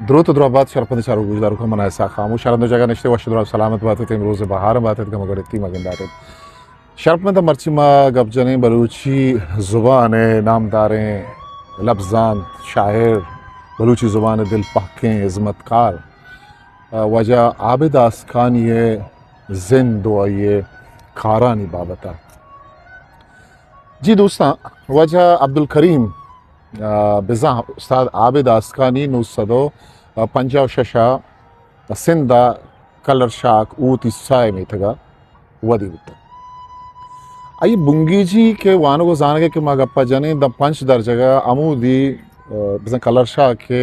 دروت و درابات شرپند چاروک گوشداروکاں، من اسحاق خاموش، شرند جگہ نشتے وش درا سلامت باتت، امروز بہار باتت، گم گڑتی ما گنداتت۔ شرپند مرچی ما گپ جنیں بلوچی زبان نامداریں لبزانت، شاعر، بلوچی زبان دل پہکیں ہزمتکار، واجہ عابد آسکانی زند و آئی کارانی بابتا۔ جی دوستاں، واجہ عبدالکریم، آ، بزاں استاد عابد آسکانی نو سد و پنجاہ و شش ء سندھ ء کلر شاک اوت عیسیٰ ء میتگ ء ودی بوت۔ آئی بنگیجی کہ وانگ و زانگ ء کہ ما گپا جنیں، داں پنچ درجگ ء ہمودی، آ، بزاں کلر شاک کہ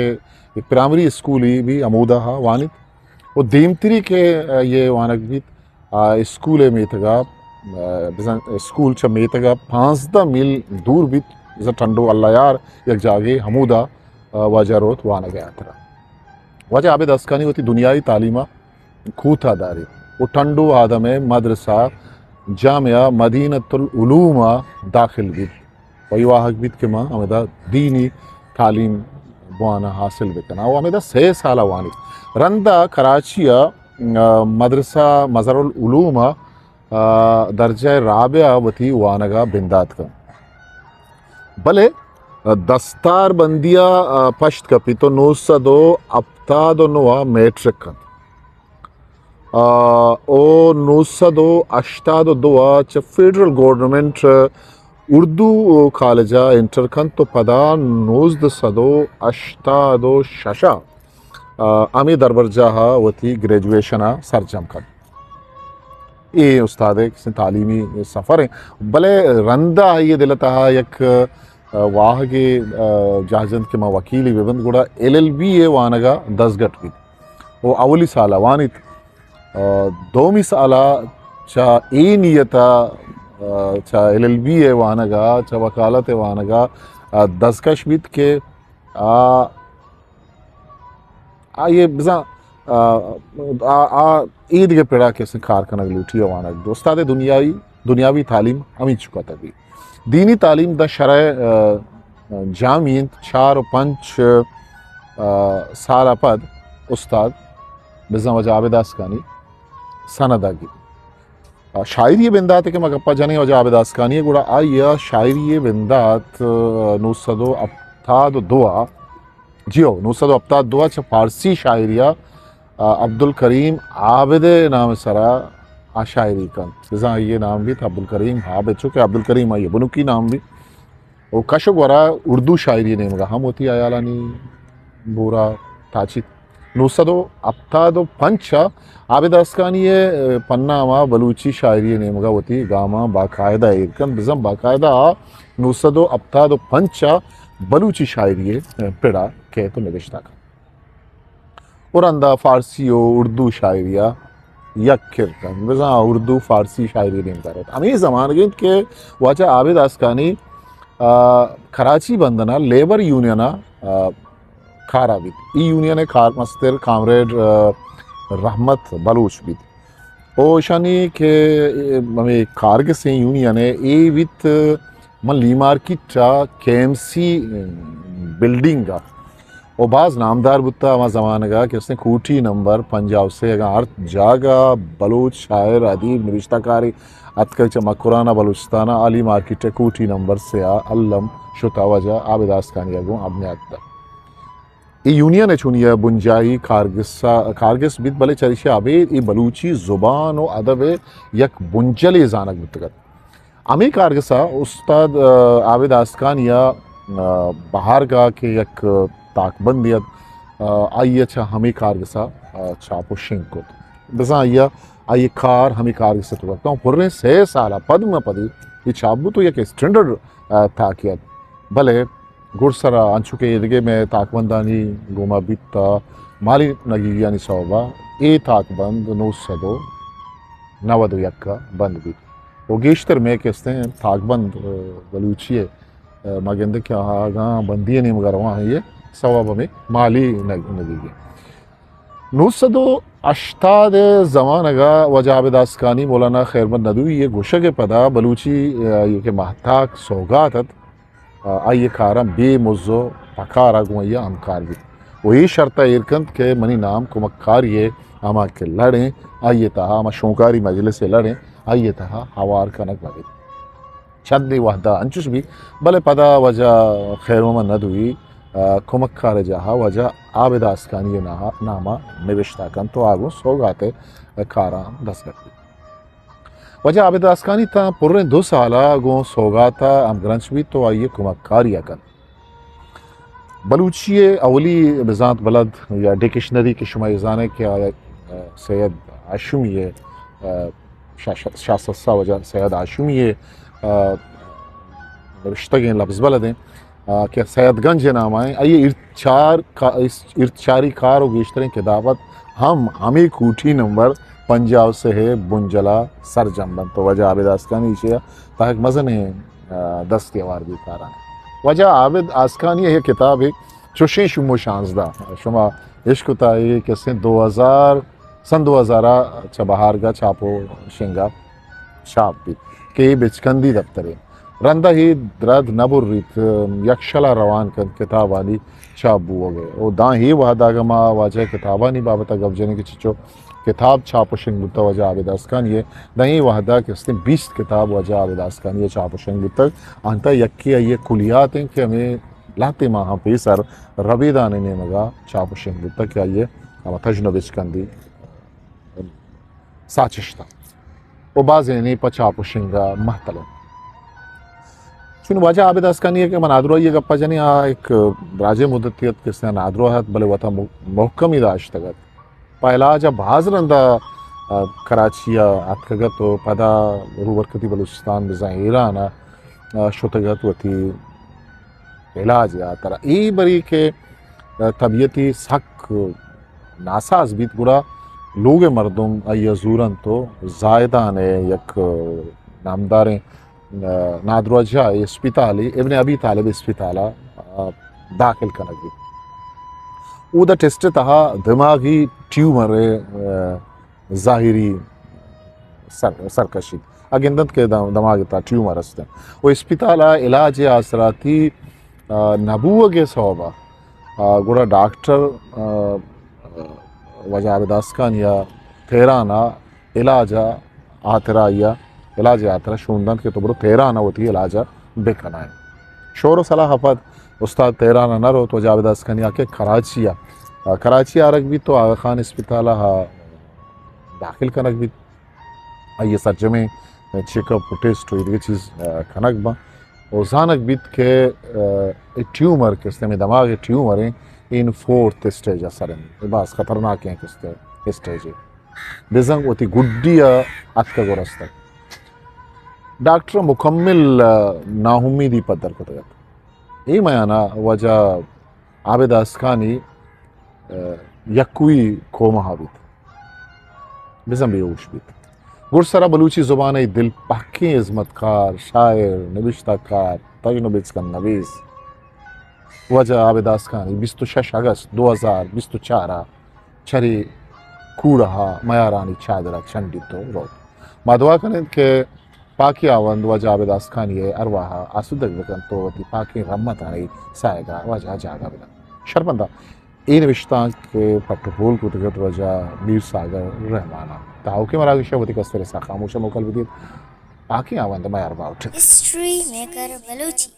یک پرائمری اسکولی بھی ہمودا ہا وانیت و دیمتری کہ، آ، یہ وانگ بیت، آ، اسکول ء میتگ ء، آ، بزاں اسکول چہ میتگ ء پانزدہ میل دور بیت، بزاں ٹنڈو اللہ یار یک جاگے ہمودا، آ، واجہ روت وانگ ء ہاترا۔ واجہ عابد آسکانی وتی دنیائی تعلیم ء کوتاہ داریت و ٹنڈو آدم ء مدرسہ جامعہ مدینۃ العلوم ء داخل بیت۔ و اے واہگ بیت کہ من ہمدا دینی تعلیم بواناں حاصل بکناں و ہمدا سئے سال ء وانیت۔ رندا کراچی ء، آ، مدرسہ مظہر العلوم ء، آ، درجہ رابعہ ء وتی وانگ ء بندات کنت۔ بلے، آ، دستار بندی ء، آ، پشت کپیت و نو سد و ہپتاد و نو ء میٹرک کنت۔ آ، او نو سد و ہشتاد و دو ء چہ فیڈرل گورنمنٹ اردو کالج ء انٹر کنت و پدا نوزدہ سد و ہشتاد و شش ء، آ، ہمے دربرجاہ ء وتی گریجویشن ء سرجم کنت۔ اے استاد ء کسیں تعلیمی سفر انت، بلے رند ء آئی ء دل ء تہا یک، آ، واہگے، آ، جہجنت کہ ما وکیلے بہ بنت، گڑا ایل ایل بی ء وانگ ء دزگٹ بیت۔ و اولی سال ء وانیت۔ آ، دومی سال ء چہ اے نیت ء، آ، چہ ایل ایل بی ء وانگ ء، چہ وکالت ء وانگ ء، آ، دزکش بیت کہ آ، آئی ء بزاں، آ، آ، آ، اے دگہ پڑا کہ اسے کار کنگ لوٹی ء وانگ۔ استاد دنیاوی، دنیاوی تعلیم ہمینچک ء بیت۔ دینی تعلیم داں شرع، آ، جامی انت، چار و پنچ، آ، سال ء پد استاد بزاں واجہ عابد آسکانی سند ء گیت۔ آ، شاعری ء بندات کہ ما گپا جنیں واجہ عابد آسکانی ء، گڑا آئی ء شاعری ء بندات، آ، نو سد و ہپتاد و دو ء، جی ہو، نو سد و ہپتاد دو ء چہ فارسی شاعری ء، آ، عبدالکریم عابد ء نام ء سرا آ شاعری کنت۔ بزاں آئی ء نام بیت عبدالکریم عابد، چونکہ عبدالکریم آئی ء بنکی نام بیت۔ و کش و گورا اردو شاعری ء نیمگا ہم وتی ہیالانی بورا تاچیت۔ نو سد و ہپتاد و پنچ ء عابد آسکانی ء پناہ ما بلوچی شاعری ء نیمگا وتی گاماں باقاعدہ ایر کنت۔ بزاں باقاعدہ آ نو سد و ہپتاد و پنچ ء بلوچی شاعری ء پڑا کیت و نبشتہ کنت۔ و رندا فارسی و اردو شاعری ء یک کر کنت۔ بزاں اردو فارسی شاعری نیم دارت۔ ہمے زمانگ انت کہ واجہ عابد آسکانی، آ، کراچی بندن ء لیبر یونین ء، آ، کارا بیت۔ ای یونین ء کارمستر کامریڈ، آ، رحمت بلوچ بیت۔ او ایشانی کہ، اے، ہمے کارگسیں یونین ء اے بیت من لی مارکیٹ ء کے ایم سی بلڈنگ ء و باز نامدار بوتا ہما زمانگ ء کہ استیں کوٹی نمبر پنجاہ و سے، اگاں ہر جاگہ بلوچ شاعر، ادیب، نبشتہ کارے اتکگ چہ مکران ء بلوچستان ء، علی مارکیٹ ء کوٹی نمبر سے ء الم شتا واجہ عابد آسکانی ء گوں ہم نیاد دات۔ اے یونین ء چونی ء بنجاہی کارگس ء، کارگس بیت، بلے چریشی ء ابید اے بلوچی زبان و ادب ء یک بنجلے زانگ بوتگ ات۔ ہمے کارگس ء استاد، آ، عابد آسکانی ء، آ، بہارگاہ کہ یک تاکبندے ات، آ، آئی ء چہ ہمے کارگس ء، آ، چاپ و شنگ کت۔ بزاں آئی ء، آئی ء کار ہمے کارگس ء توکا کت۔ پریں سے سال ء پد ما پدی اے چاپ بوت و یک اسٹینڈرڈ، آ، تاکے ات۔ بلے گڈسرا انچو کہ ایدگہ مئے تاکبندانی گوما بیتا، مالی نگیگیانی سوبا اے تاکبند نو سد و نود و یک ء بند بیت و گیشتر مئے کہ استیں تاکبند، آ، بلوچی ء، آ، ما گندیں کہ آہاں بندی ء نیمگا رواں، آئی ء سوب ہمے مالی نگ-، نگیگی۔ نو سد و ہشتاد ء زمانگ ء واجہ عابد آسکانی مولانا خیرمحمد ندوی ء گوشگ ء پدا بلوچی، آ، آئی ء کہ ماہتاک سوگات ات، آ، آئی ء کاراں بے مز و پکار ء گوں آئی ء ہمکار بیت۔ و اے شرط ءَ ایر کنت کہ منی نام کمکاری ءِ ہما کہ لڑ ایں، آئی ءِ تہا، ہما شونکاری مجلس ءِ لڑ ایں، آئی ءِ تہا ہوار کنگ بہ بیت۔ چندے وہد ءَ انچش بیت، بلے پدا واجہ خیر محمد ندوی، آ، کمکار ءِ جاہ ءَ واجہ عابد آسکانی ءِ نا-، نام ءَ نبشتہ کنت و آ گوں سوگات ءِ کاراں دستگٹ بیت۔ واجہ عابد آسکانی تاں پریں دو سال ءَ گوں سوگات ءَ ہمگرنچ بیت و آئی ءِ کمکاری ءَ کنت۔ بلوچی ءِ اولی بزانت بلد یا ڈکشنری کہ شما اے زانئے کہ آ، آ، سید ہاشمی ءِ، آ، شا-، شا-، شاہ سسا واجہ سید ہاشمی ءِ، آ، نوشتگیں لبز بلد ایں، آ، کہ سید گنج ءِ نام ءَ ایں۔ آئی ءِ ارتچار کا-، ارتچاری کار و گیشتریں کتابت ہم ہمے کوٹی نمبر پنجاہ و سے ءِ بنجل ءَ سرجم بنت و واجہ عابد آسکانی ایشی ءِ تہا یک مزنیں، آ، دستی ہوار بیت کاراں۔ واجہ عابد آسکانی ءِ یک کتابے چوشیں شوم و شانزدہ، شما اشکتا اے کہ سن دو ہزار، سن دو ہزار ءَ چہ بہارگاہ چاپ و شنگ ءَ چاپ بیت کہ اے بچکندی دپترے۔ رندا اے درد نہ بریت، یکشلا روان کنت کتابانی چاپ بوگ ءَ۔ و داں اے وہد ءَ اگاں ما واجہ کتابانی بابت ءَ گپ جنیں کہ چچو کتاب چاپ و شنگ بوتگ واجہ عابد آسکانی ءِ، داں اے وہد ءَ کہ استیں بیست کتاب واجہ عابد آسکانی ءِ چاپ و شنگ بوتگ۔ آنت ءَ یکے آئی ءِ کلیات ایں کہ ہمے لہتے ماہاں پیسر ربیدان ءِ نیمگ ءَ چاپ و شنگ بوتگ کہ آئی ءِ ہما تژن و بچکندی ساچشت انت و بازینے پہ چاپ و شنگ ءَ مہتل انت۔ چون واجہ عابد آسکانی ءِ کہ من نادراہی ءِ گپ ءَ جنیں، آ یک دراجیں مدتے ات کہ استیں نادراہ ات، بلے وتا مح-، محکمی داشتگ ات۔ پہ علاج ءَ باز رند ءَ، آ، کراچی ءَ اتکگ ات و پدا روبرکتی بلوچستان بزاں ایران ءَ، آ، شتگ ات وتی علاج ءِ ہاترا۔ اے بری کہ، آ، طبیعتی سک ناساز بیت، گڑا لوگ ءِ مردم آئی ءَ زورنت و زاہدان ءِ یک، آ، نامداریں، آ، نادراہجاہ ءِ اسپتالے، ابن ابی طالب اسپتال ءَ، آ، داخل کنگ بیت۔ اودا ٹیسٹ ءِ تہا دماغی ٹیومر ءِ، آ، ظاہری سر، سر کشیت۔ آ گندنت کہ دم-، دماغ ءِ تہا ٹیومر است انت۔ و اسپتال ءَ علاج ءِ آسراتی، آ، نہ بوگ ءِ سوب ءَ، آ، گڑا ڈاکٹر، آ، واجہ عابد آسکانی ءَ تہران ءَ علاج ءِ ہاترا آئی ءَ، علاج ءِ ہاترا شون دنت کہ تو برو تہران ءَ وتی علاج ءَ بکنائے۔ شور و سلاہ ءَ پد استاد تہران ءَ نہ روت، واجہ عابد آسکانی ءَ کہ کراچی ءَ، آ، کراچی ءَ آرگ بیت تو آغا خان اسپتال ءَ داخل کنگ بیت۔ آئی ءِ سرجمیں چیک اپ و ٹیسٹ و ایدگہ چیز، آ، کنگ باں۔ و زانگ بیت کہ، آ، اے ٹیومر کہ استیں، ہمے دماغ ءِ ٹیومر ایں، این فورتھ اسٹیج ءِ سر انت۔ اے باز خطرناکیں کہ استیں اسٹیجے۔ بزاں وتی گڈی ءَ اتکگ و رستگ۔ ڈاکٹر ءَ مکمل، آ، ناامیدی پدر کتگ ات۔ اے میان ءَ واجہ عابد آسکانی، آ، یکوئی کومہ ءَ بیت۔ بزاں بے ہوش بیت۔ گڈسرا بلوچی زبان ءِ دل پہکیں ہزمتکار، شاعر، نبشتہ کار، تژن و بچکند نویس واجہ عابد آسکانی بیست و شش اگست دو ہزار بیست و چار ءَ چرے کوڑہ ءَ میارانی چادر ءَ چنڈیت و روت۔ ما دعا کنیں کہ پاکیں ہاوند واجہ عابد آسکانی ءِ ارواہ ءَ آسودگ بکنت و وتی پاکیں رحمتانی ساہگ ءَ واجہ ءَ جاگہ بدنت۔ شرمندہ اے نبشتانک پٹ و پول کتگ ات واجہ میر ساگر رحمان ءَ۔ تاوکیں مراگش ءَ وتی کستر ءِ ساہ خاموش ءَ موکل بدیت۔ پاکیں ہاوند میار باہوٹ۔ History maker Balochi.